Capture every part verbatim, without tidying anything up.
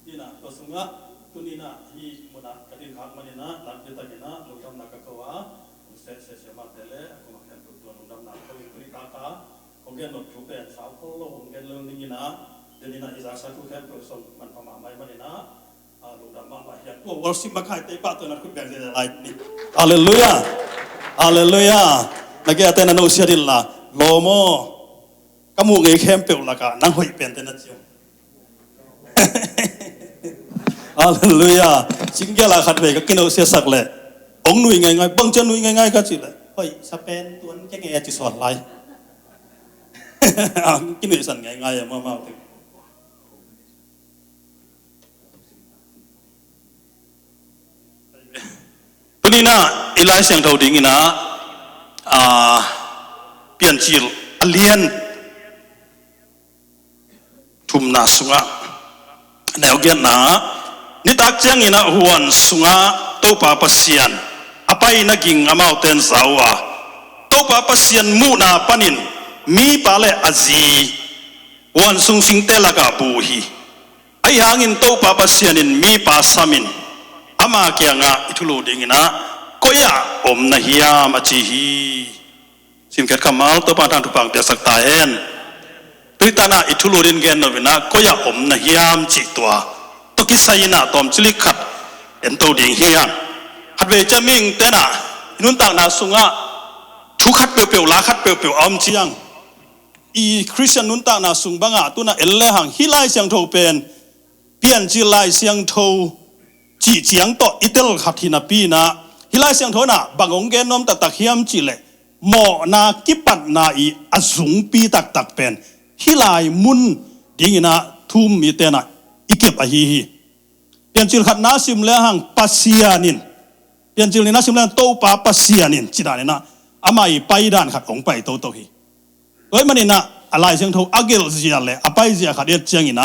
Ina, tua sungah, tuni ina, hih munah ka din khak man ina, nakpi tak ina, lungdamna ka ko a, hong seh seh sia mah teh le, a kong a khempeuh tua lungdamna ka ko in tuni tak a, kong gen nop thu pen, sau khol lo, kong gen lo ning ina, den ina, i zaksa thu khempeuh song, manpha mahmah man ina, a, lungdam mahmah hi a, tua worship makaite pah tua na khut beng zia lai ni. Halleluiah. Halleluiah. Na ke a te na no sia dil la, lo maw. Ka muh ngei khempeuh lakah nang hoih pen te na ciu. Halleluiah. Singel a khat vei ka kino siasak leh, ong nui ngaingai, bang cian nui ngaingai ka cih leh, hoih sa pen tuan ke ngei a ci suan lai. Ang kinuihsan ngaingai a mamau te. Tuni ina i Lai Siangtho ding ina, a, Piancil a lian thumna sungah, neu giatna, nitak ciang ina huan sungah Topa Pasian a paina ging amaute in za uh a, Topa Pasian muhna panin mipa le a zi huan sung singte lakah bu hi. Ahi hangin Topa Pasian in mipa samin ama kiangah i thulu ding ina koi ah om na hiam a ci hi. Simkhiat kammal Topa thang thupha piaksak ta hen. Tuitan ah i thulu din gen nop ina koi ah om na hiam cih tua tua kisai ina tawm cilik khat en to ding hi hang. Khatvei ciang mihingte ina i nuntakna sungah thu khat peuhpeuh, la khat peuhpeuh a om ciang, i Khristian nuntakna sung bangah tuna en lehang hih Lai Siangtho pen Piancil Lai Siangtho cih ciang tawh i tel khat hi napi ina, hih Lai Siangtho ina bang hong gen nuam taktak hiam cih leh, mawhna kipatna i a zungpi taktak pen hih lai mun ding ina thu-um mite ina i kep ahi hi. Piancil khatna sim lehang Pasian in, Piancil nihna sim lehang Topa Pasian in, ci dan ina ama i paidan khat hong pai toto hi. Tua ahih man ina a Lai Siangtho a gelh zia le a pai zia khat et ciang ina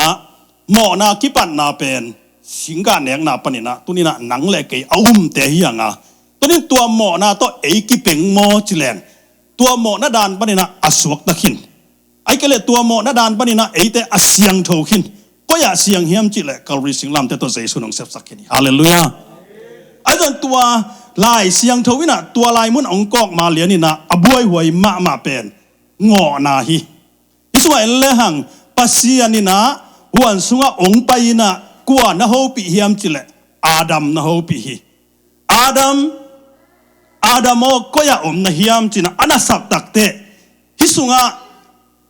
mawhna kipatna pen singkah nekna pan ina tuni ina nang le kei a umte hi hang a, tuni tua mawhna tawh ei kipeng maw ci leng, tua mawhna dan pan ina a suakta khin, ahih kei leh tua mawhna dan pan ina eite a siangtho khin. Koi ah siang hiam cih leh Calvary singlamteh tawh Jesu in hong sepsak khin hi. Halleluiah. Ahi zongin tua Lai Siangtho ina tua lai mun hong kawk ma lian ina a buaihuai mahmah pen ngawhna hi. Hih sungah en lehang Pasian ina huan sungah hong pai ina kua na hopih hiam cih leh Adam na hopih hi. Adam, Adam aw, koi ah om na hiam ci ina a na sap takteh, hih sungah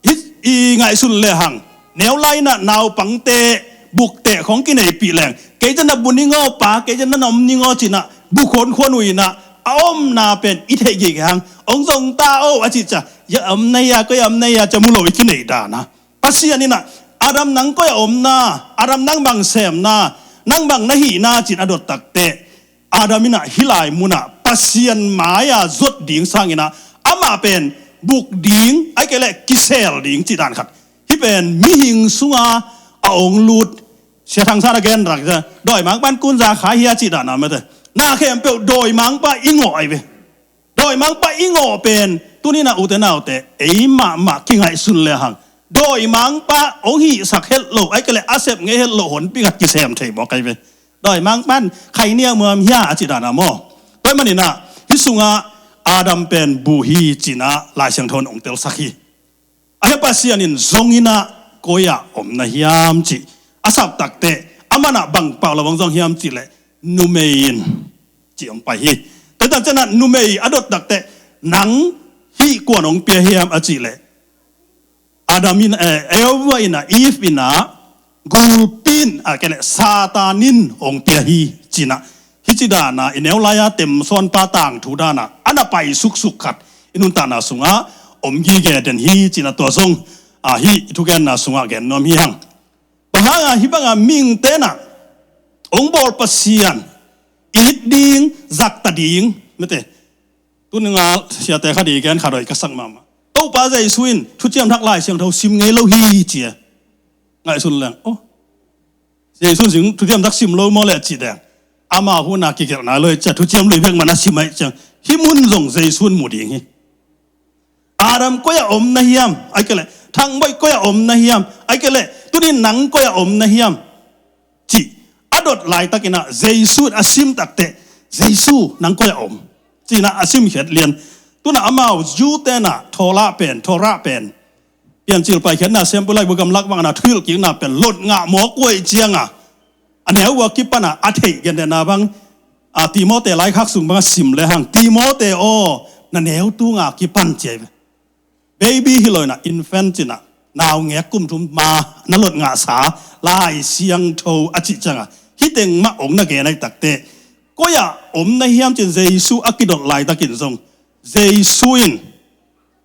hih i ngaihsun lehang neu lai ina naupangte bukteh khong kineipih leng, kei ciang na bu ning aw pa, kei ciang na om ning aw ci ina bu khuankhuan uh ina a omna pen i theih gige hang, hong zong ta aw a cih ciang, ya om na hia, koi ah om na hia ci a mu lo i kineih dan a. Pasian ina Adam nang koi ah om na, Adam nang bang sem na, nang bang na hih na ci ina a dot takteh, Adam ina hih lai mun ah Pasian mai-a zuat ding sang ina amah pen buk ding, ahih kei leh kisel ding cih dan khat. Hih pen mihing sunga a hong lut, Sia Thang San a gen rak, dawimangpa'n kunza khai hia cih dan a mate. Na khempeuh dawimangpa i ngawh ahi ve. Dawimangpa i ngawh pen tuni ina ute naute ei mahmah kingaihsun lehang, dawimangpa hong hihsak het loh, ahih kei leh a sep ngei het loh honpi khat kisem thei mawk ahi ve. Dawimangpa'n khai niamniam hia a cih dan a maw. Tua ahih man ina hih sungah Adam pen bu hi ci ina Lai Siangtho in hong telsak hi. Ahih hang Pasian in zong ina koi ah om na hiam cih a sap takteh, aman ah bang pau lo hong zong hiam cih leh numei in ci hong pai hi. Tua tan ciang ina numei a dot takteh, nang hih kua'n hong pia hiam a cih leh, Adam in, eh, Eva ina, Eve ina, gulpi in, a kei leh Satan in hong pia hi ci ina. Hih ci dan a i neu lai-a temsawnpa tangthu dan a a na pai suksuk khat i nuntakna sungah om gige den hi ci ina tua zong, a, hih i thugenna sungah gen nuam hi hang. Bang hang a hih bang a mihingte ina hong bawl Pasian it ding, zakta ding, mate. Tuni ina siate khat i gen khat hoih ka sak mahmah. Topa Jesu in Thuciam Thak Lai Siangtho sim ngei lo hi ci a. Ngaihsun leng, oh, Jesu in Thuciam Thak sim lo maw leh cih deng. Ama hun a kigelhna lo hi ci a, Thuciam Lui bek man a sim ahih ciang, hih mun zong Jesu in mu ding hi. Adam koi ah om na hiam, ahih kei leh Thang Bawi koi ah om na hiam, Ai kei leh, tuni-in nang koi-ah om na hiam? Cih a dot laitakin ah Jesu in a sim takteh, Jesu nang koi-ah om? Ci-in ah a simkhiat lian. Tu-in ah amau Jew-te'n ah Torah pen, Torah pen, Piancil Paikhiatna siampu laibu gamlak bangin ah thuhilhkikna pen lot ngah mawk uh ahih ciangin, a neu uh a kipan ah a theih, gentehna bang, a, Timote laikhak sung bang a sim lehang, Timote aw, na neu tung a kipan ci ahi ve. Baby hi lo-in ah, infant ci-in ah, naungek kum thum ma na lot ngahsa, Lai Siangtho a cih ciangin, hih teng mah hong na gen ahih takteh, koi-ah om na hiam ci-in Jesu a kidot laitakin zong, Jesu in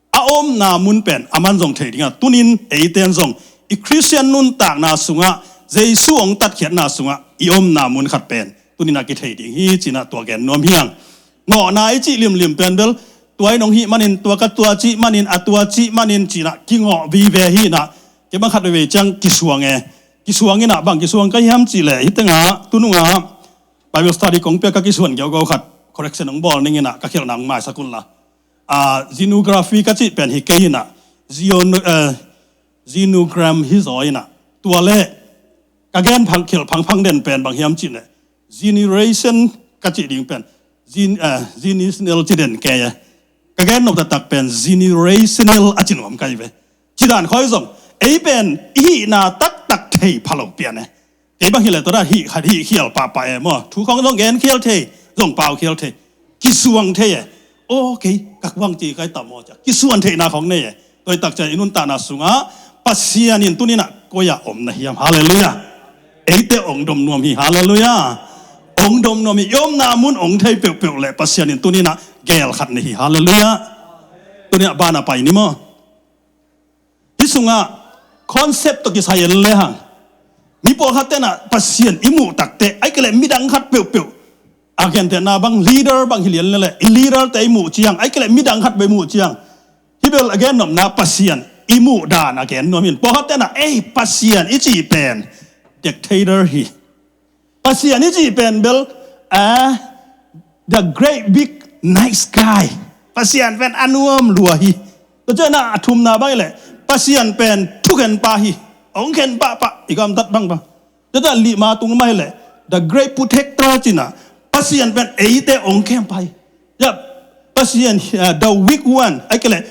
a omna mun pen aman zong thei ding a, tuni-in eite'n zong i Khristian nuntakna sungah, Jesu hong tatkhiatna sungah i omna mun khat pen tuni-in ah kithei ding hi ci-in ah tua gen nuam hi hang. Ngawhna i cih limlim pen bel, tua in hong hih manin, tua ka tua cih manin, a tua cih manin ci-in ah kingawh vive hi-in ah, kei bang khat veivei ciang kisuang e. Kisuang in ah, bang kisuang ka hiam cih leh, hih tengah tunung ah Bible study kong pia ka kisuan giaugiau khat, correction hong bawl ning in ah, ka khialhna hong maisak un la. A, xenography ka cih pen hi kei in ah, xeno-, eh, xenogram hi zaw in ah, tua leh ka gen phang, khialh phangphang den pen bang hiam cih leh, generation ka cih ding pen, gen-, eh, generational ci den kei e. Ka gen nop taktak pen generational a ci nuam ka hi ve. Ci dan khoi zong, ei pen i hihna taktak thei pha lo pian e. Kei bang hi leh tua dah hih khat hih khial pahpah e maw. Thu khong zong gen khial thei, zong pau khial thei. Kisuang thei e. Aw, kei ka kuang ci kai tam maw ci-a kisuan theihna khong nei e. Tua ahih tak ciang i nuntakna sungah Pasian in tuni-in ah koi-ah om na hiam? Halleluiah. Eite hong dom nuam hi. Halleluiah. Hong dom nuam hi. I omna mun hong thei peuhpeuh leh Pasian in tuni-in ah geel khat nei hi. Halleluiah. Tuni-in ah ban ah pai ni maw. Hih sungah concept tawh kisai en lehang, mi pawlkhatte'n ah Pasian i muh takteh, ai kei leh midang khat peuhpeuh, a gentehna bang leader bang hi lian leh, i leader-te i muh ciang, ai kei leh midang khat bel i muh ciang, hih bel a gen nopna Pasian i muh dan a gen nuam hi. Pawlkhatte'n ah, ei, Pasian i cih pen dictator hi. Pasian i cih pen bel, ah, the great big nice guy. Pasian pen a nuam lua hi. Tua ciangin ah a thumna bang hi leh, Pasian pen thukhenpa hi. Hong khen pahpah, i gamtat bang bang. Tua ciangin ah lima tung mah hi leh, the great protector ci-in ah, Pasian pen eite hong khem pah hi. Ya, Pasian, ah, the weak one, ai kei leh,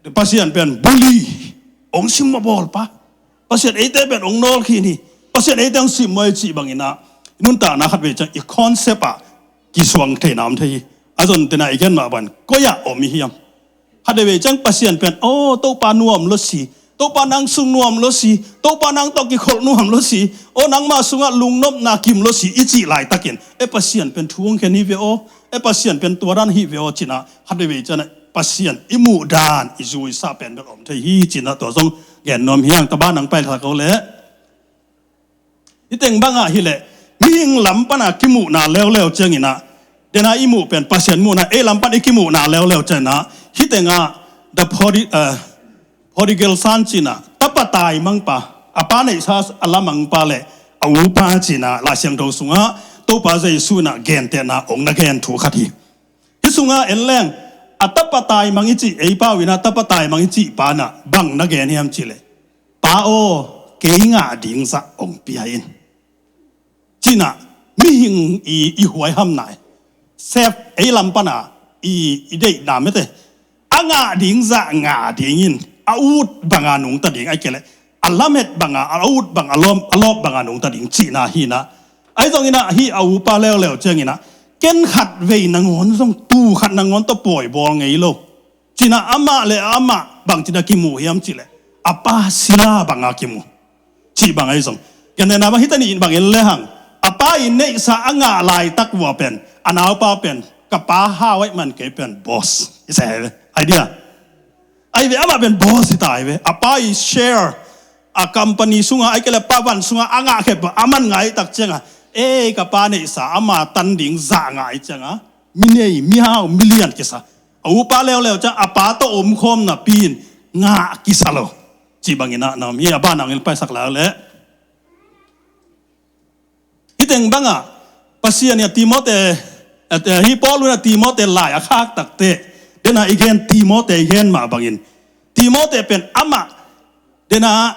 Pasian pen bully, hong simmawh bawlpa. Pasian eite pen hong nawlkhin hi. Pasian eite hong simmawh hi cih bangin ah, i nuntakna khat vei ciang i concept ah kisuang theihna om thei hi. A zon tena i gen mah bang, koi-ah om i hiam? Khat vei vei ciang Pasian pen, aw, Topa nuam lo si. Topa nang sung nuam lo si. Topa nang tawh kikholh nuam lo si. Aw, nangma sungah lungnopna kim lo si i cih laitakin, e, Pasian pen thu hong khen hi ve aw. E, Pasian pen tua dan hi ve aw ci-in ah, khat vei vei ciang ah Pasian i muh dan i zuisa pen bel om thei hi ci-in ah tua zong gen nuam hi hang. Tua ban ah pai kha ko leh, hih teng bangah hi leh, mihing lam pan a kimuhna leuleu ciangin ah, dena i muh pen Pasian muhna, ei lam pan i kimuhna leuleu ciangin ah, hih tengah the prodi-, eh, prodigal son ci-in ah, tapa taimangpa, a pa neihsa a lamangpa leh a upa ci-in ah Lai Siangtho sungah Topa Jesu in ah gentehna hong na gen thu khat hi. Hih sungah en leng, a tapa taimang i cih, ei pau in ah tapa taimang i cih pa in ah bang na gen hiam cih leh, Pa aw, kei ngah ding zah hong pia in, ci-in ah mihing i, i huaihamna, sep, ei lam pan a i, i deihna mete, a ngah ding zah ngah dingin, a ut banga nungta ding, ai kei leh a lamet banga, a ut bang, a lawm, a lawp banga nungta ding cihna hi-in ah. Ahi zongin ah hih a upa leuleu ciangin ah, ken khat vei nangawn zong, tuu khat nangawn tawh pawi bawl ngei lo, ci-in ah amah leh amah bangci-in ah kimu hiam cih leh, a pa sila banga kimu, cih bang ahi zong. Gentehna bang hih teni in bang en lehang, a pa i neihsa a ngah laitak vua pen, a naupa pen, ka pa hau ahih man kei pen boss i ci hi ve. Idea. Ahi ve, amah pen boss hi ta hi ve. A pa i share, a company sungah, ai kei leh pa van sungah a ngah khempeuh aman ngah ahih tak ciangin, ei, ka pa neihsa ama tan ding zah ngah ahih ciangin, mi nei, mi hau, mi lian kisa. A upa leuleu ciang a pa tawh omkhawm napi-in ngah kisa lo, cih bangin ah na om hi. A ban ah hong paisak lai leh, hih teng bangah Pasian in ah Timote, eh, hih Paul in ah Timote lai a khak takteh, dena i gen Timote i gen mah bangin, Timote pen amah, dena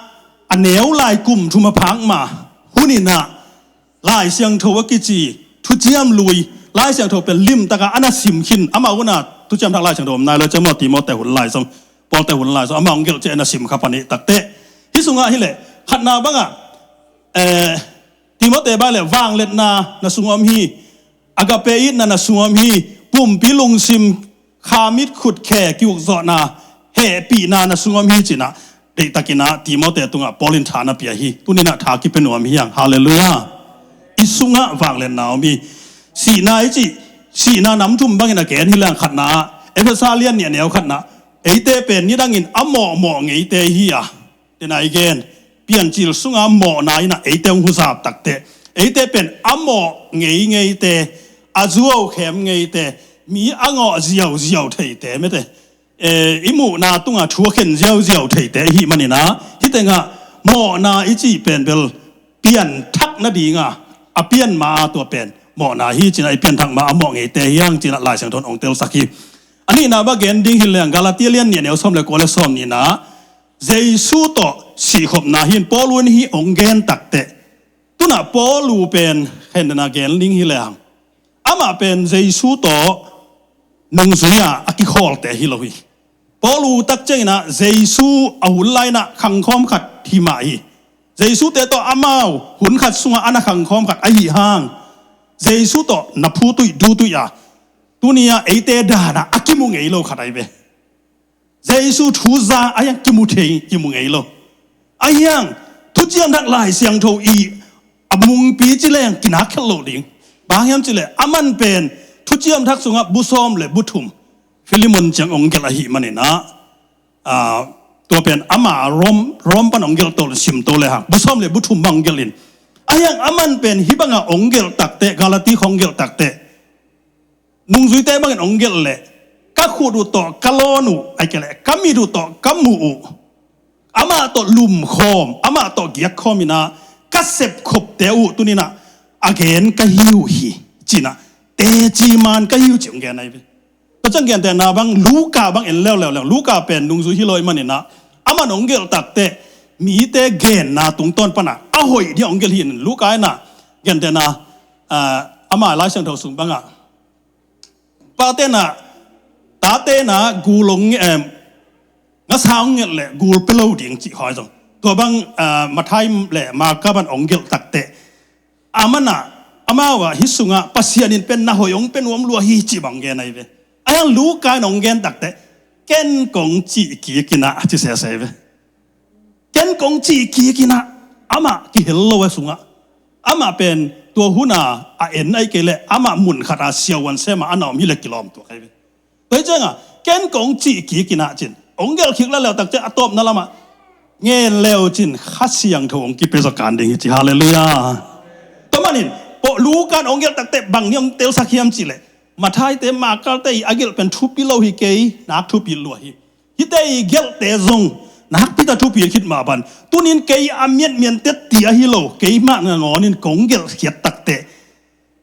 a neu lai kum thum a phak ma hun in ah Lai Siangtho a kici thuciam lui, Lai Siangtho pen limtak a na sim khin, amah hun ah thuciam thak Lai Siangtho om nai lo, ciang maw, Timote hun lai zong, Pawlte hun lai zong amah hong gelh ciang na sim kha pan hi. Takteh hih sungah hi leh khatna bangah, eh, Timote bang leh vangliatna na sung om hi, agape itna na sung om hi, pumpi lungsim, kha mit khut khe kiukzawhna, hehpihna na sung om hi ci-in ah, deihtakin ah Timote tungah Paul in tha na pia hi. Tuni-in ah tha kipia nuam hi hang. Halleluiah. I sungah vangliatna om hi. Sihna i cih, sihna nam thum bangin a gen hi leng khatna ah, Efesa lian nih a neu khatna, eite pen nidangin a mawhmawh ngeite hi a, tena i gen, Piancil sunga mawhna in ah eite hong huzap takteh, eite pen a mawh ngeingeite, a zuaukhem ngeite, mi a ngawh ziauziau theite, mete, eh, i muhna tungah thu a khen ziauziau theite i hih manin ah, hih tengah mawhna i cih pen bel pianthak nadinga a pian ma a, tua pen mawhna hi ci-in ah, i pianthak ma a mawh ngeite hi hang ci-in ah Lai Siangtho in hong telsak hi. A nihna bang gen ding hi leng Galatia lian nih a neu sawm le kua le sawm nihna, Jesu tawh sihkhopna hi in, Paul in hih hong gen takteh, tu-in ah Paul pen khen dena gen ding hi leng, amah pen Jesu tawh nungzui-a a kikhawlte hi lo hi. Paul tak ciangin ah Jesu a hun lai-in ah khangkhawm khat hi mah hi. Jesu-te tawh amau hun khat sungah a na khangkhawm khat ahih hang, Jesu tawh na phutuih dutuih a, tuni-ah eite dan ah a kimu ngei lo khat ahi ve. Jesu thu za a hiang kimu thei, kimu ngei lo. A hiang thuciam thak Lai Siangtho i a mungpi ci leng kinak khelh lo ding. Bang hiam cih leh aman pen thuciam thak sungah bu sawm le bu thum Filemon ciang hong gelh ahih manin ah, ah, tua pen ama Rom, Rom pan hong gelh to, sim to le hang, bu sawm le bu thum bang hong gelh in. A hiang aman pen hih bangah hong gelh takteh, Galati khawng hong gelh takteh, nungzuite bangin hong gelh leh, ka khut uh tawh ka lawn uh, ahih kei leh ka mit uh tawh ka muh uh, amah tawh lumkhawm, amah tawh giakkhawm in ah ka sepkhopte uh tuni-in ah a gen ka hi uh hi, ci-in ah teci man ka hi uh ci hong gen ahi ve. Tua ciang gentehna bang Luka bang en leuleu leng, Luka pen nungzui hi lo ahih manin ah, aman hong gelh takteh mite genna tungtawn pan ah a hoih ding hong gelh hi in, Luka in ah gentehna, ah, ama Lai Siangtho sung bangah, pate in ah, tate in ah gul hong, em, ngasa hong nget leh gul pia lo ding cih khawng zong. Tua bang, ah, Matthai le Marka bang hong gelh takteh, aman ah, amau ah hih sungah Pasian in pen na hoih hong pia nuam lua hi cih bang gen ahi ve. A hiang Luka in hong gen takteh, ken kong cih kik in ah ci sese ahi ve. Ken kong cih kik in ah, amah kihel lo a sungah. Amah pen tua hun a a en ahih kei leh amah mun khat a siavuan sem a a na om hi leh kilawm tuak ahi ve. Tua hi ciangah ken kong cih kik in ah ci-in hong gelh kik leuleu tak ciang a tawpna lamah ngen leu cin Kha Siangtho hong kipia zaw kan ding hi ci. Halleluiah. Tua manin Paul, Luka in hong gelh takteh bang ni hong telsak hiam cih leh, Matthai-te, Marka-te i a gelh pen thupi lo hi kei, nak thupi lua hi. Hihte i gelhte zong nakpi tak thupi khit mah bang, tuni-in kei a miatmian teti ahi lo, keimah nangawn in kong gelh khiat takteh,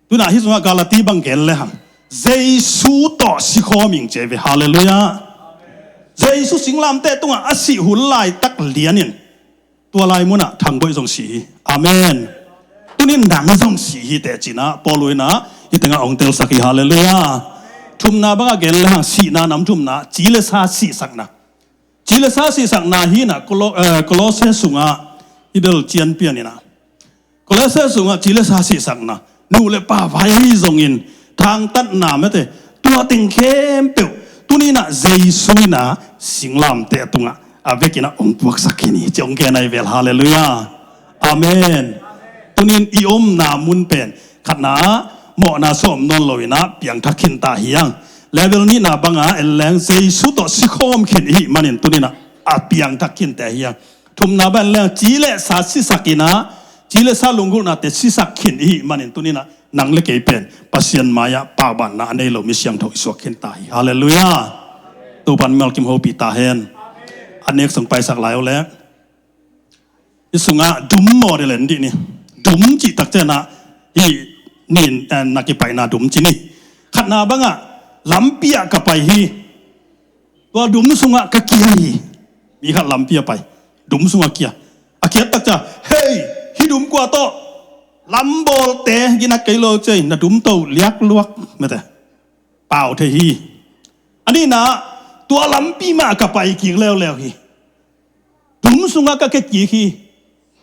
tu-in ah hih sungah Galati bang gen le hang, Jesu tawh sikhawm ing ci ahi ve. Halleluiah. Jesu singlamteh tungah a sih hun laitak lianin tua lai munah thangboih zong si hi. Amen. Tuni-in nang zong si hi teh ci-in ah Paul in ah hih tengah hong telsak hi. Halleluiah. Thumna bangah gen le hang, sihna nam thumna, ci le sa sihsakna. Ci le sa sihsakna hi-in ah Kolo-, eh, Kolose sungah hih bel cian pian in ah, Kolose sungah ci le sa sihsakna, nu le pa vai ahi zongin thangtatna, mete, tua teng khempeuh tuni-in ah Jesu in ah singlamteh tungah a vekin ah hong puaksak khin hi ci hong gen ahi ve. Halleluiah. Amen. Tuni-in i omna mun pen khatna ah mawhna sawm nawn lo-in ah piangthak khin ta hi hang. Level nihna bangah en leng Jesu tawh sikhawm khin i hih manin tuni-in ah a piangthak khinte hi hang. Thumna bang en leng ci le sa sisak in ah, ci le sa lunggulhnate sisak khin i hih manin tuni-in ah nang le kei pen Pasian mai-ah paubanna a nei lo mi siangtho i suak khin ta hi. Halleluiah. Topa'n mimal kim hopih ta hen. A nek sung paisak lai uh leh, hih sungah dum maw, dih len dih ni. Dum cih tak ciangin ah hih ni, eh, na kipaina dum ci ni. Khatna bangah lampi ah ka pai hi. Tua dum sungah ka kia hi. Mi khat lampi ah pai, dum sungah kia. A khiat tak ciang, "Hei, hih dum kua tawh lam bawlte gina kei lo cei, na dum to liak luak mete." Pau thei hi. A nihna, "Tua lampi mah ka pai kik leuleu hi. Dum sungah ka ke kik hi.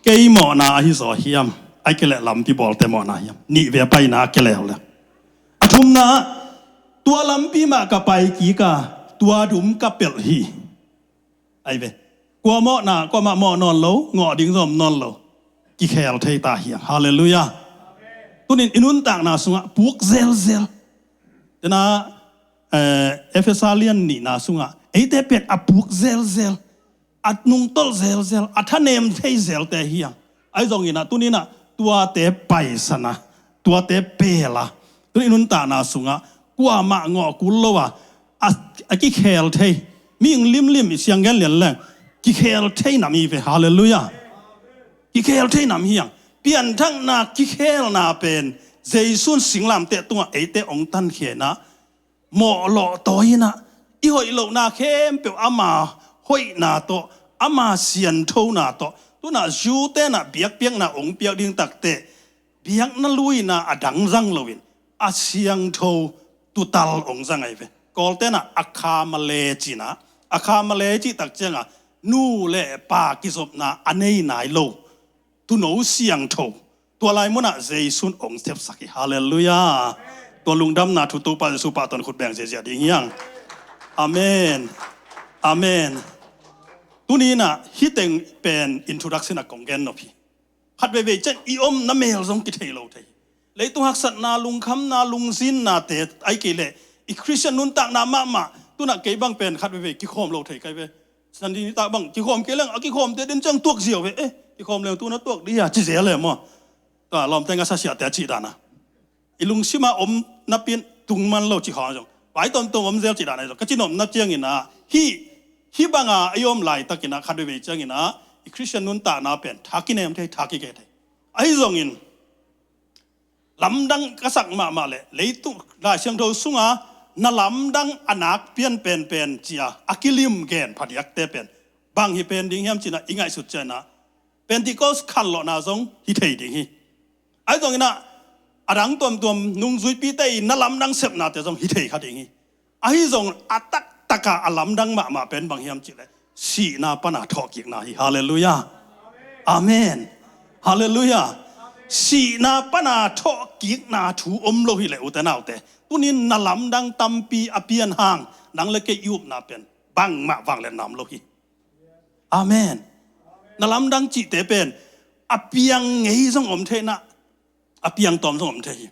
Kei mawhna ahi zaw hiam, ahih kei leh lampi bawlte mawhna hiam?" Nih ve a paina a ke leuleu. A thumna, "Tua lampi mah ka pai kik a, tua dum ka pelh hi." Ahi ve. Kua mawhna, kuamah mawh nawn lo, ngawh ding zong om nawn lo. Kikhel thei ta hi hang. Halleluiah. Tunin i nuntakna sungah puk zelzel. Tena, eh, Efesa lian nihna sungah eite pen a puk zelzel, a nungtolh zelzel, a thanem thei zelte hi hang. Ahi zongin ah, tunin ah, tuate paisan a, tuate pel a, tunin i nuntakna sungah kuamah ngawh kul lo a, a, a kikhel thei, mihing limlim i siang gen lian leng, kikhel thei nam hi ve. Halleluiah. Kikhel thei nam hi hang. Pianthakna kikhelna pen Jesu'n singlamteh tungah eite hong tankhia in ah, mawhlawh tawi in ah, i hoih lohna khempeuh ama hoihna tawh, ama sianthona tawh, tu-in ah Jew-te in ah biakpiakna hong piak ding takteh, biakna luina a dang zang loin, a siangtho tuutal hong zang ahi ve. Kawlte in ah a khamale ci-in ah, a khamale cih tak ciangah nu le pa kizopna a nei nai lo tuuno siangtho, tua lai munah Jesu'n hong sepsak hi. Halleluiah. Tua lungdamna thu Topa Jesu pahtawi-in khut beng ziahziah ding hi hang. Amen. Amen. Tuni-in ah hih teng pen introduction a kong gen nop hi. Khat veivei ciang i omna mel zong kithei lo thei hi. Leitung haksatna, lungkhamna, lungzinnate, ahih kei leh i Khristian nuntakna mahmah, tu-in ah kei bang pen khat veivei kikhawm lo thei ka hi ve. Sunday nitak bang kikhawm kei leng, a kikhawmte den ciang tuak ziau ve. "Eh, kikhawm leng tu na tuak dih a," ci zel e maw. Tua lawmte ngasa siate a cih dan a, i lungsim a om napi-in tung man lo cih khawng zong, vai tuamtuam om zel cih dan a zong, ka ci nopna ciangin ah, hih, hih banga i om laitakin ah, khat veivei ciangin ah, i Khristian nuntakna pen tha kinem thei, tha kikeh thei. Ahi zongin, lamdang ka sak mahmah leh, leitung Lai Siangtho sunga na lamdang a nak pian penpen ci-a a kilim gen phadiakte pen bang hi pen ding hiam ci-in ah i ngaihsut ciangin ah, Pentecost khanlawhna zong hi thei ding hi. Ahi zongin ah, a dang tuamtuam nungzuipite i na lamdang sepnate zong hi thei kha ding hi. Ahi zong a taktak a, a lamdang mahmah pen bang hiam cih leh, sihna pana thawhkikna hi. Halleluiah. Amen. Halleluiah. Sihna pana thawhkikna thu om lo hi leh, ute naute, tunin na lamdang tampi a pian hang, nang le kei i upna pen bangmah vanglian nam lo hi. Amen. Na lamdang cihte pen a piang ngei zong om thei in ah, a piang tawm zong om thei hi.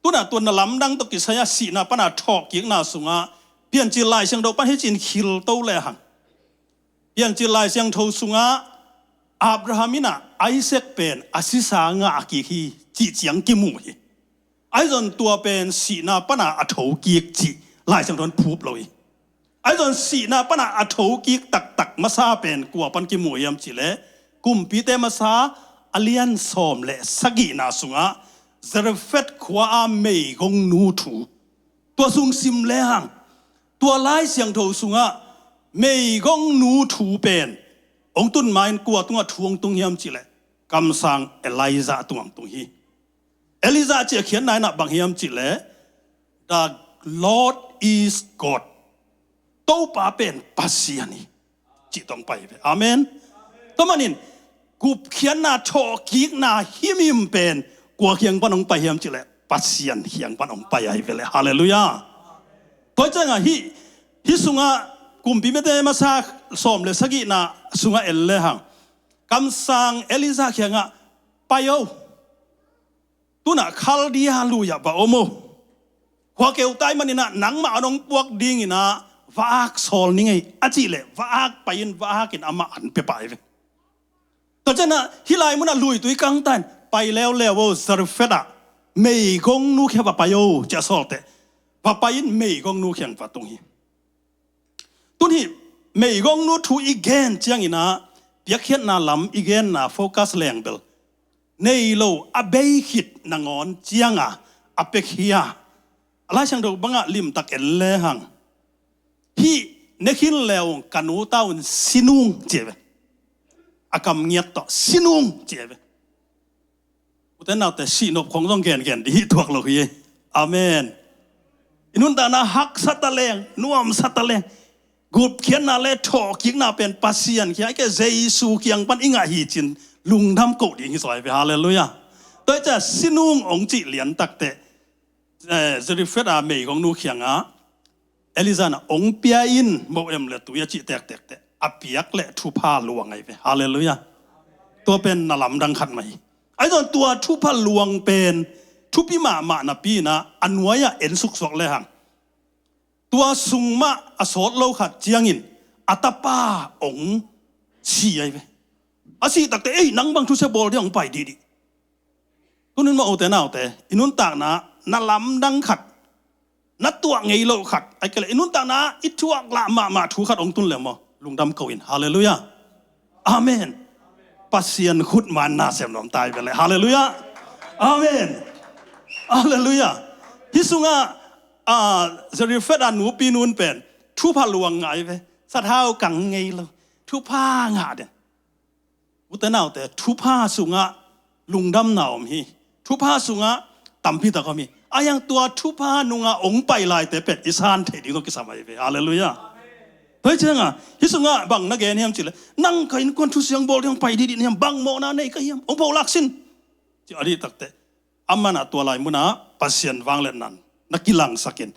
Tu-in ah tua na lamdang tawh kisai-a sihna pana thawhkikna sungah, Piancil Lai Siangtho pan hi ci-in khilto lehang, Piancil Lai Siangtho sungah Abraham in ah Isaac pen a sisa ngah kik hi cih ciang kimu hi. Ahi zong tua pen sihna pana a thokik cih Lai Siangtho in phup lo hi. Ahi zong sihna pana a thokik taktak masa pen kua pan kimu hiam cih leh, Kumpite masa a lian sawm le sagihna sungah Zarephath khua-a meigongnu thu, tua sung sim lehang, tua Lai Siangtho sungah meigongnu thu pen hong tun ma-in kua tungah thu hong tung hiam cih leh, kamsang Elijah tungah hong tung hi. Elijah cih a khiatna in ah bang hiam cih leh, "The Lord is God." Topa pen Pasian hi, cih tawh hong pai hi ve. Amen. Tua manin, gupkhiatna, thawhkikna himhim pen kua kiang pan hong pai hiam cih leh, Pasian kiang pan hong pai ahi ve leh. Halleluiah. Tua ciangah hih, hih sungah, Kumpite masa sawm le sagihna sungah en lehang, kamsang Elijah kiangah, "Pai o. Tu-in ah Khaldia lui-ah va om o. Khua keu tai manin ah nangmah an hong puak dingin ah va-ak sawl ning ei," a cih leh, va-ak pai-in, va-akin amah an pia pah hi ve. Tua ciangah hih lai munah luitui kangtan, "Pai leuleu o, Zarephath ah meigongnu kiang va pai o," ci-a sawl teh, va pai-in meigongnu kiang va tung hi. Tun hih meigongnu thu i gen ciangin ah, piakkhiatna lam i genna focus leng bel nei lo, a bei khit nangawn cianga a pia khia. A Lai Siangtho bangah limtak en lehang, "Hih ne khin leu ka nu ta un, si nung," ci hi ve. a kam ngiat tawh, "Sinung," ci a ve. Ute naute, sihnop khong zong gengen dih hi tuak lo hi. Amen. I nuntakna haksa taleng, nuamsa taleng, gupkhiatna le thawhkikna pen Pasian kiang, ahih kei leh Jesu kiang pan i ngah hi cin lungdam koh ding hi zaw hi ve. Halleluiah. Tua hi ciang sinung hong cih lian takteh, eh, Zarephath a meigongnu kiangah Elijah in, "Hong pia in, mo em le tui," a cih tektek teh a piak leh thupha luang ahi ve. Halleluiah. Tua pen na lamdang khat mah hi. Ahi zong tua thupha luang pen thupi mahmah napi-in ah a nuai-ah en suksuak lehang, tua sung mah a sawt lo khat ciangin a tapa hong si ahi ve. A sih takteh, "Ei, nang bang thusia bawl ding hong pai dihdih." Tunin mah ute naute, i nuntakna na lamdang khat, na tuah ngei loh khat, ahih kei leh i nuntakna i thuak lah mahmah thu khat hong tun leh maw, lungdam ko in. Halleluiah. Amen. Pasian khut mah in na sem nuam ta hi ve leh. Halleluiah. Amen. Halleluiah. Hih sungah, ah, Zarephath a nupi nu in pen thupha luang ngah hi ve. Sathau kang ngei lo, thupha ngah den. Ute naute, thupha sungah lungdamna om hi. Thupha sungah tampi tak om hi. Ahi hang tua thupha nungah hong pai laite pen i san theih ding zong kisam ahi ve. Halleluiah. Tua hi ciangah hih sungah bang na gen hiam cih leh, "Nang ka innkuan thusia bawl ding hong pai dihdih na hiam, bang mawhna nei ka hiam, hong pholak sin," ci a dih takteh, amah in ah tua lai munah Pasian vangliatna na kilangsak in,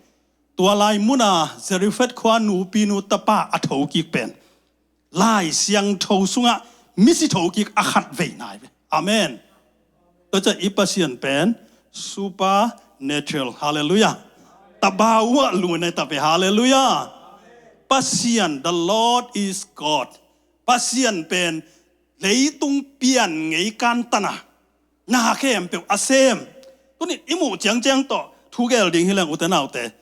tua lai munah Zarephath khua nupinu tapa a thokik pen Lai Siangtho sungah misi thokik a khatveina hi ve. Amen. Tua ciang i Pasian pen supernatural. Halleluiah. Tabau ah lungna ta ve. Halleluiah. Pasian, the Lord is God. Pasian pen leitung pian ngei kan tana na khempeuh a sem. Tunin i muh ciangciang tawh thu gel ding hi leng, ute naute,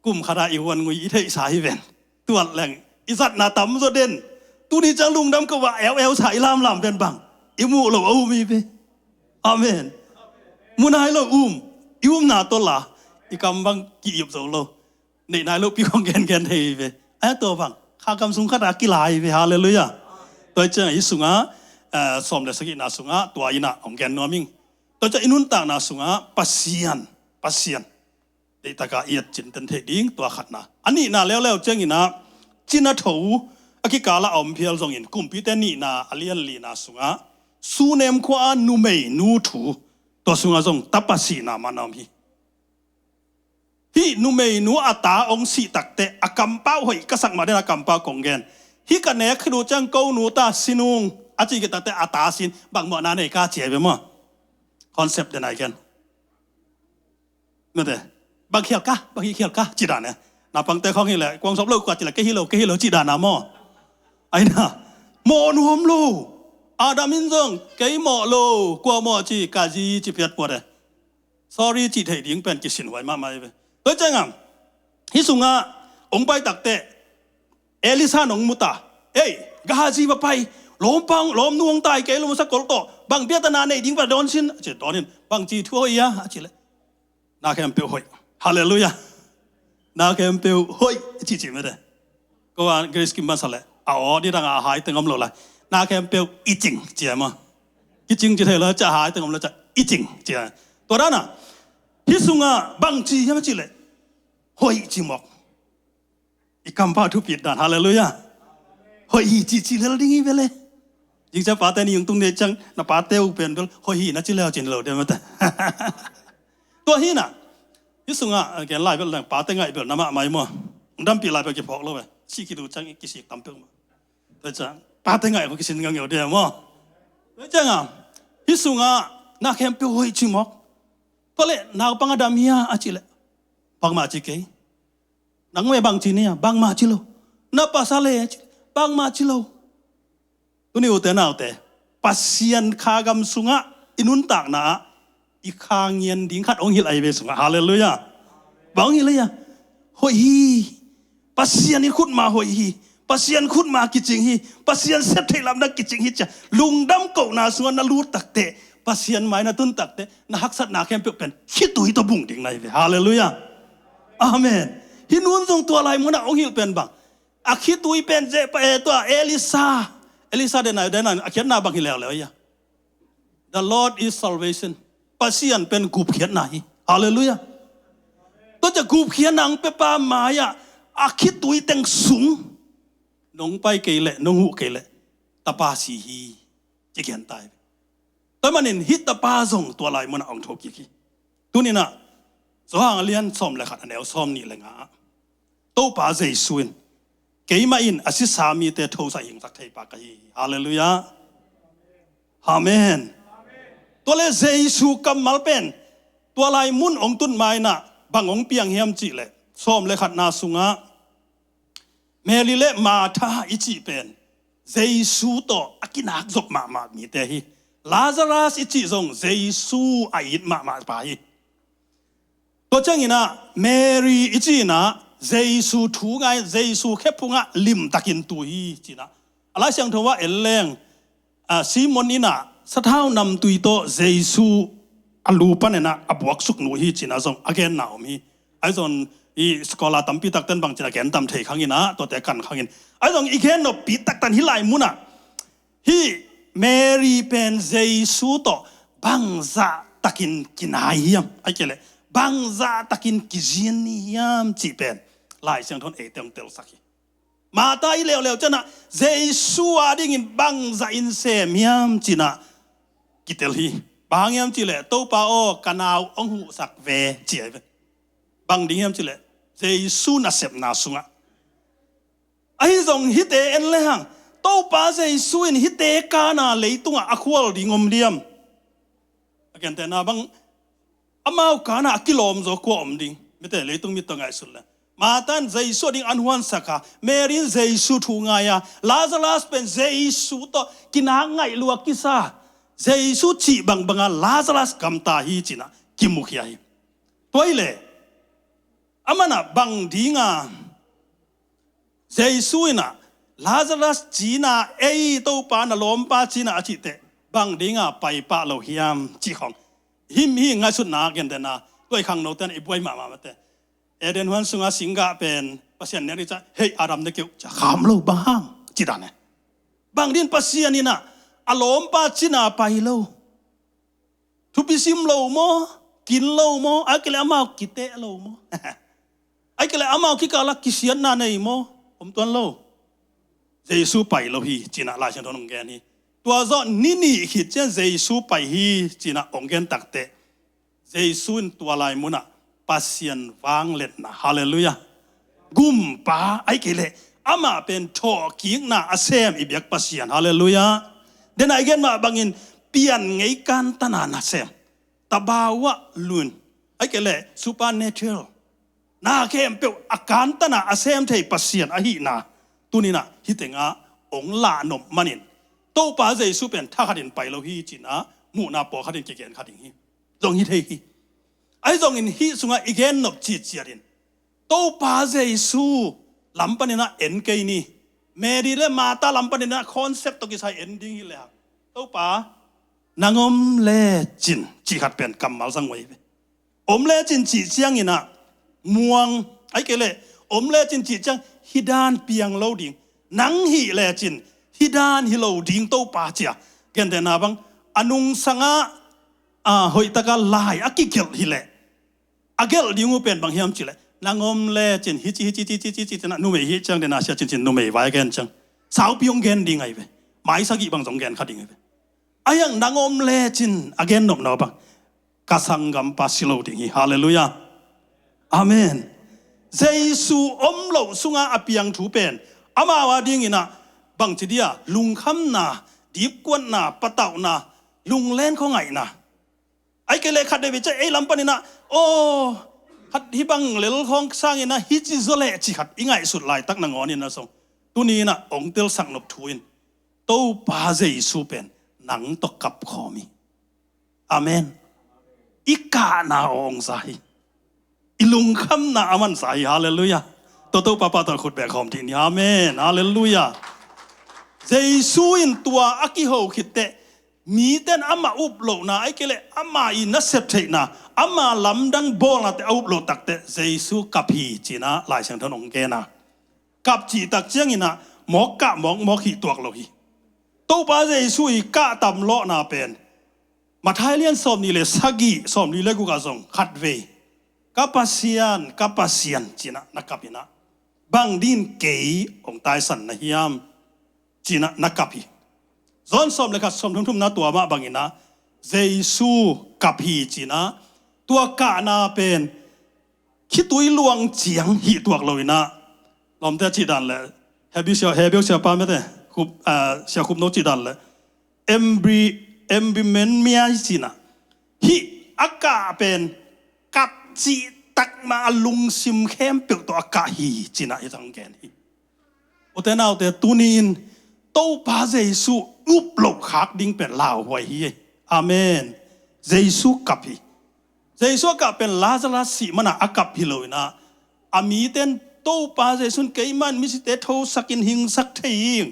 kum khatah i huan ngui i theihsa hi ven. Tuat leng i zatna tamzaw den. Tuni ciang lungdam ko ah eueusa i lamlam ven bang i muh loh a um hi ve. Amen. Mu nai lo um, i umna tawh la i kam bang ki-ip zo lo. Neih nai lopi khong gengen thei hi ve. Ahi tua bang kha gam sung khatah kila hi ve. Halleluiah. Tua hi ciang hih sungah, eh, sawm le sagihna sungah tua in ah hong gen nuam ing. Tua ciang i nuntakna sungah Pasian, Pasian deihtakah i et cinten theih ding, tua khatna. A nihna leuleu ciangin ah, Cina tho a kikalah a om phial zongin, Kumpite nihna a lian lina sungah Sunem khua-a numeinu thu, tua sungah zong tapa sihna man a om hi. Hih numeinu a ta hong sih takteh a kampau hoih ka sak mah den, a kampau kong gen. Hih ka nek khit uh ciang ko nu ta sinung a ci khit takteh a ta sin, bang mawhna nei ka ci ahi ve maw. Concept den ahi ken. Mete, bang khial ka, bang hi khial ka, ci dan e. Naupangte khong hi leh, kuang sop lo kua ci leh, kei hi lo, kei hi lo, ci dan a maw. Ahi na, mawh nuam lo. Adam in zong, kei mawh lo, kua mawh ci, ka zi ci piat puat e. Sorry cih theih ding pen kisin huai mahmah hi ve. Tua ciangah, hih sungah hong pai takteh Elisha in hong mu ta. Ei, Gehazi va pai, lawm pang, lawmnu hong tai kei lo, masa kol tawh, bang biatana nei ding va dawn sin, a ci, dawn in, bangci thu hoih a, a ci leh, na khempeuh hoih. Halleluiah. Na khempeuh hoih, ci ci mete. Ko a Grace Kim masa leh, a aw, ni dang a hai teng om lo lai. Na khempeuh i cing, ci a maw. Kicing ci thei lo, ca hai teng om lo, ca i cing, ci a. Tua dan a, hih sungah bangci hiam a ci leh, hoih ci mawk. I kampau thupit dan, halleluiah. Hoih hi ci ci lel ding hi ve le. Zing cia pate ni yung tung ne ciang, na pate uh pen bel, hoih hi na ci lel cin lo de mete. Tua hi na. Hih sungah, a gen lai bel, pate ngaih bel, na mahmah hi maw. Dampih lai bel kiphawk lo ve. Sih kidu ciang kisik tam peuh maw. Tua ciang, pate ngaih bel kisin ngangeu de maw. Tua ciangah, hih sungah, na khempeuh hoih ci mawk. Tua leh, naupang a dam hi a, a ci leh, bangmah ci kei. Nang meh bangci ni a, bangmah ci lo. Na pasal e, ci, bangmah ci lo. Tuni ute naute, Pasian kha gam sungah i nuntakna ah i kha ngian ding khat hong hilh ahi ve sungah. Halleluiah. Bang hong hilh ahi a, hoih hi. Pasian i khutma hoih hi. Pasian khutma kicing hi. Pasian sep theih lamdang kicing hi, ci a lungdam kohna sungah na lut takteh, Pasian mai na tun takteh, na haksatna khempeuh pen khitui tawh bung ding na hi ve. Halleluiah. Amen. Hih nun zong tua lai munah hong hilh pen bang, a khitui pen zeh pa e, tua Elisha, Elisa den a, den a, a khiatna bang hi leuleu ia. The Lord is salvation. Pasian pen gupkhiatna hi. Halleluiah. Tua ciang gupkhiatna hong piapa mai-ah a khitui teng sung nong pai kei leh, nong huh kei leh, tapa si hi, ci gen ta hi. Tua manin hih tapa zong tua lai munah hong thokik hi. Tuni-in ah Johan a lian sawm le khat, a neu sawm nih le nga ah Topa Jesu in, "Keimah in a sisa mite thosah hingsak thei pa ka hi hi." Halleluiah. Amen. Tua leh Jesu kammal pen tua lai mun hong tun ma-in ah bang hong piang hiam cih leh, sawm le khatna sungah Mary le Martha i cih pen Jesu tawh a kinak zop mahmah mite hi. Lazarus i cih zong Jesu a it mahmah pa hi. Tua ciangin ah Mary i cih in ah Jesu thu ngai, Jesu khephungah limtakin tu hi ci-in ah, a Lai Siangtho ah en leng, a, Simon in ah sathau namtui tawh Jesu a lu panin ah a buaksuk nuh hi ci-in ah zong a genna om hi. Ahi zong i scholar tampi takten bangci-in a gen tam thei khang in ah, tuate kan khang in. Ahi zong i gen noppi taktak in hih lai munah hih Mary pen Jesu tawh bangzah takin kinai hiam, ahih kei leh bangzah takin kizin ni hiam cih pen Lai Siangtho in eite hong telsak hi. Martha i leuleu ciangin ah Jesu adingin bangzah in sem hiam ci-in ah kitel hi. Bang hang hiam cih leh, "Topa aw, ka nau hong huhsak ve," ci ahi ve. Bang ding hiam cih leh, Jesu nasepna sungah. Ahi zong hihte en lehang, Topa Jesu in hihte kan-a leitungah a khual ding om diam? A gentehna bang, amau kan-a a kilawm zaw kua om ding? Mite, leitung mit tawh ngaihsut leh, Martha in Jesu ading an huansak a, Mary in Jesu thu ngai a, Lazarus pen Jesu tawh kinak ngaih lua kisa, Jesu cih bangbang a Lazarus gamta hi ci-in ah kimukhia hi. Tua hi leh, aman ah bang ding a Jesu in ah Lazarus cina, "Ei Topa, na lawmpa cina," a cih teh bang ding a pai pah lo hiam cih khawng hih, hih ngaihsutna gentehna, tua i khangnote in i buai mahmah mate. Eden huan sunga singgah pen Pasian in a ding ciang, "Hei Adam, na keu," ci-a, "Kham lo, bang hang?" ci dan e. Bang ding Pasian in ah a lawmpa cina pai lo? Thupi sim lo maw? Kin lo maw? Ahih kei leh amau kiteh lo maw? Ahih kei leh amau kikal ah kisiatna nei maw? Om tuan lo. Jesu pai lo hi ci-in ah Lai Siangtho in hong gen hi. Tua zawh ni nih khit ciang Jesu pai hi ci-in ah hong gen tak teh, Jesu in tua lai munah Pasian vangliatna, halleluiah, gumpa, ahih kei leh amah pen thawhkikna a sem i biak Pasian, halleluiah. Dena i gen mah bangin pian ngei kantan a na sem, tabawa lun, ahih kei leh supernatural, na khempeuh a kantan a a sem thei Pasian ahihna tuni-in ah hih tengah hong lahnop manin, Topa Jesu pen thakhatin pai lo hi ci-in ah muhna pawlkhatin kigen kha ding hi. Zong hi thei hi. Ahi zongin hih sungah i gennop citciat in, Topa Jesu lam panin ah en kei ni. Mary le Martha lam panin ah concept tawh kisai en ding hi lehang, "Topa, nang om lecin," cih khat pen kammal zang uh ahi ve. Om lecin cih ciangin ah muang, ahih kei leh om lecin cih ciang hih dan piang lo ding, nang hih lecin hih dan hi lo ding Topa, ci-a, gentehna bang, a nungsangah, a, hoihtak a lai a kigelh hi leh, a gelh ding uh pen bang hiam cih leh, "Nang om lecin hici, hici, hici, hici, hici," ci-in ah numei hih ciang dena sia cincin numei vai gen ciang, saupi hong gen ding ahi ve. Mai sagih bang zong gen kha ding ahi ve. Ahi hang "Nang om lecin," a gennopna uh bang, "Ka sanggampa si lo ding hi," halleluiah. Amen. Jesu om loh sunga a piang thu pen amau adingin ah bangci dia, lungkhamna, dipkuatna, patauhna, lunglen khuangaihna. Ahih kei leh khat vei ciang ei lam panin ah, "Aw, khat hih bang lel khawng sangin ah hici zaw leh," cih khat i ngaihsut laitak nangawnin ah zong, tuni-in ah hong telsak nop thu in, Topa Jesu pen nang tawh kapkhawm hi. Amen. I kahna aw hong za hi. I lungkhamna a mansa hi. Halleluiah. Tua Topa pahtawi khut beng khawm dih ni. Amen. Halleluiah. Jesu in tua a kiho khit teh, mite in amah uplohna, ahih kei leh amah i nasep theihna, amah lamdang bawlnate a uploh tak teh Jesu kap hi ci-in ah Lai Siangtho in hong gen a. Kap cih tak ciangin ah mawk kah mawkmawk hih tuak lo hi. Topa Jesu i kah tam lawhna pen Matthai lian sawmnih le sagih, sawmli le guk ah zong khatvei, "Ka Pasian, ka Pasian," cinah na kap inah, "Bang dingin kei hong taisan na hiam?" cinah na kap hi. John sawm le khat, sawmthum thumna tua mah banginah Jesu kap hi cinah, tua kahna pen khitui luang ciang hih tuak lo inah, lawmte cih dan le, Hebrew sia, Hebrew siapa mete, Khup, ah, Sia Khup No cih dan le, embry, embryomania cinah, hih a kah pen kap cih tak mah a lungsim khempeuh tawh a kah hi cinah i thang gen hi. Ute naute, tuni-in Topa Jesu up loh khak ding pen lauhuai hi. Amen. Jesu kap hi. Jesu a kah pen Lazarus sih manah a kap hi lo inah, a mite in Topa Jesu in, "Keiman misite thosakin hingsak thei hing,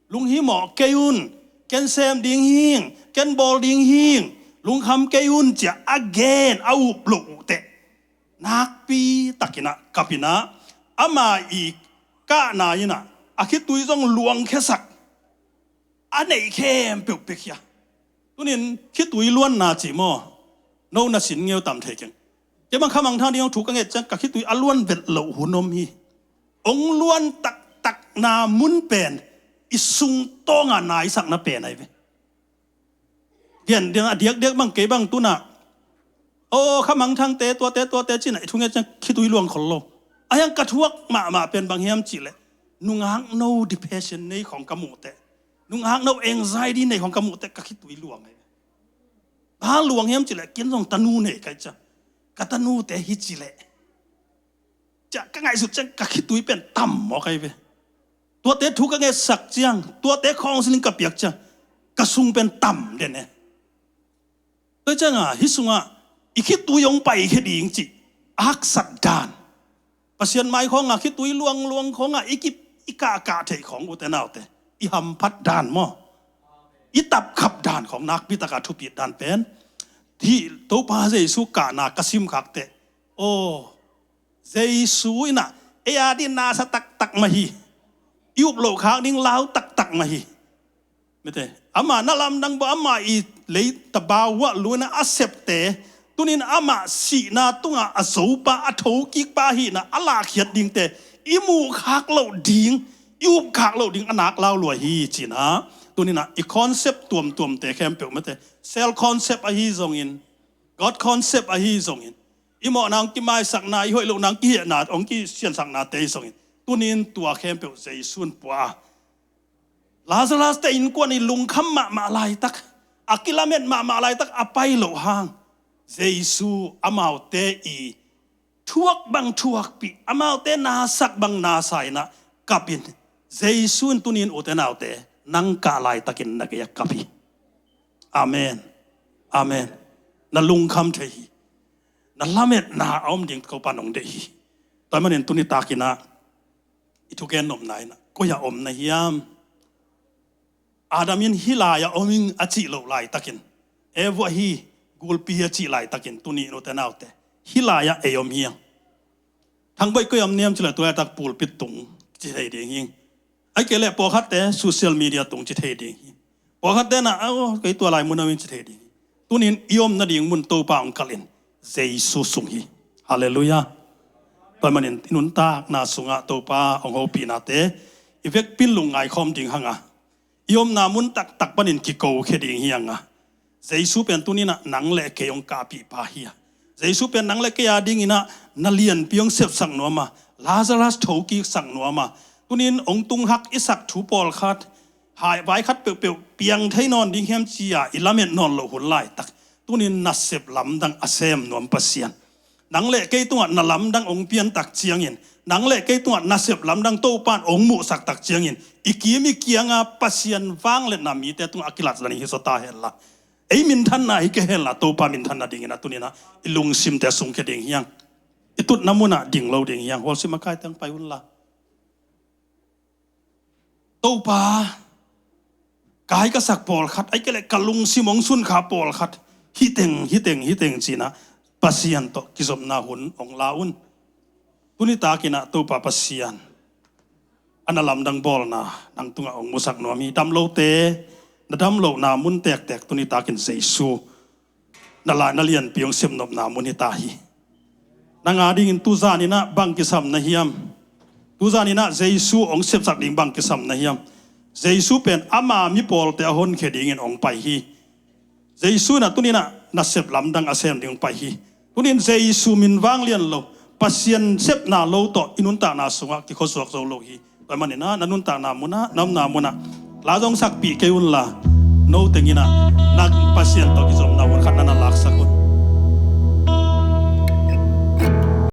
lunghimawh kei un, ken sem ding hing, ken bawl ding hing, lungkham kei un," ciah a gen a up loh uh teh, nakpi takinah kap inah, ama i kahna inah a khitui zong luangkhiasak, a neih khempeuh piakhia. Tunin khitui luanna cih maw, no na sin ngeu tam thei keng. Kei bang khamangthang ding hong thu ka nget ciang ka khitui a luan vet loh hun om hi. Hong luan taktakna mun pen i sungtawnga naisakna pen ahi ve. Gen ding a diakdiak bang, kei bang tunah, "Aw, khamangthangte tuate tuate," cinah i thu nget ciang khitui luang khol lo. A hiang ka thuak mahmah pen bang hiam cihleh, nungak no depression nei khong ka muh teh, nungak no anxiety nei khong ka muh teh ka khitui luang ahi. Bang hang luang hiam cihleh, ken zong tanu nei ka hih ciang, ka tanute hi cileh, ciah ka ngaihsut ciang ka khitui pen tam mawk ahi ve. Tuate thu ka ngetsak ciang, tuate counseling ka piak ciang, ka sung pen tam den e. Tua cianga hih sungah i khitui hong paikhia ding cih a haksat dan, Pasian mai khawngah khitui luangluang khawngah i kip, i kahkah theih khawng, ute naute, i hamphat dan maw, i tapkhap dan khawng nakpi taka thupit dan pen hih Topa Jesu kahna ka simkhak teh, aw, Jesu inah ei a ding nasa taktak mah hi. I up loh khak ding lau taktak mah hi. Mete, ama na lamdang bawh, ama i lei tabau uah luina a septe, tunin ama sihna tungah a zopa, a thokikpa ahihna a lahkhiat dingte i muhkhak loh ding, i upkhak loh ding a nak lauluai hi cinah, tuninah i concept tuamtuamte khempeuh, mete, self concept ahi zongin, God concept ahi zongin, i mawhna hong kimaisakna, i hoih lohna hong kihehna, hong kisiansaknate ahi zongin, tunin tua khempeuh Jesu in pua a, Lazarus te innkuan i lungkham mahmah laitak, a kilamet mahmah laitak a pai loh hang, Jesu amaute i thuak bang thuakpih, amaute nasak bang nasa inah kapin, Jesu in tunin, ute naute, nang kah laitakin na gei-ah kap hi. Amen. Amen. Na lungkham thei hi. Na lametna a om ding Topa in hong deih hi. Tua ahih manin tuni takinah i thugen nopna inah koi-ah om na hiam? Adam in hih lai-ah om ing a cih loh laitakin, Eva hi, gulpi hi a cih laitakin, tuni in, ute naute, hih lai-ah ei om hiang. Thangboih koi-ah om na hiam cileh tu laitak pulpit tung ci thei ding hing. Ahih kei leh pawlkhatte social media tung ci thei ding hi. Pawlkhatte na, "Aw, kei tua lai mun ah om ing," ci thei ding hi. Tunin i om nading mun Topa hong kalhin, Jesu sung hi. Halleluiah. Tua ahih manin i nuntakna sungah Topa hong hopihnate i vekpi-in lungngai khawm ding hanga, i omna mun taktak panin kikokhia ding hianga, Jesu pen tuninah nang le kei hong kahpihpa hi a, Jesu pen nang le kei a dinginah na lianpi hong sepsak nuam a, Lazarus thokiksak nuam a, tunin hong tunghak i sak thu pawlkhat, hai vai khat peuhpeuh piang thei nawn ding hiam ci-a i lamet nawn loh hun laitak, tunin nasep lamdang a sem nuam Pasian, nang le kei tungah na lamdang hong piantak ciangin, nang le kei tungah nasep lamdang Topa in hong muhsaktak ciangin, i kim i kianga Pasian vangliatna mite tungah a kilatna ding hi zaw ta henla, ei minthanna hi kei henla, Topa minthan nadingin a tuninah i lungsimte sungkhia ding hiang. I tutna munah ding lo ding hiang. Hualsim a kaite hong pai unla, Topa, kai ka sak pawlkhat, ahih kei leh ka lungsim hong sunkha pawlkhat, hih teng, hih teng, hih teng cinah Pasian tawh kizopna hun hong la un. Tuni takinah Topa Pasian, a na lamdang bawlna nang tungah hong musak nuam hi. Dam lote, na damlohna mun tektek tuni takin Jesu na la na lianpi hong sepnopna mun hi ta hi. Nang a dingin tuzan in ah bang kisam na hiam? Tuzan in ah Jesu hong sepsak ding bang kisam na hiam? Jesu pen ama mipawlte a honkhia dingin hong pai hi. Jesu in ah tuni in ah nasep lamdang a sem ding hong pai hi. Tuni in Jesu min vang lian lo, Pasian sepna lo tawh i nuntakna sungah kikhuasuak zo lo hi. Tua ahih manin ah na nuntakna munah, na omna munah la zong sakpih kei unla, no teng in ah na Pasian tawh kizopna hun khat na na laksak un.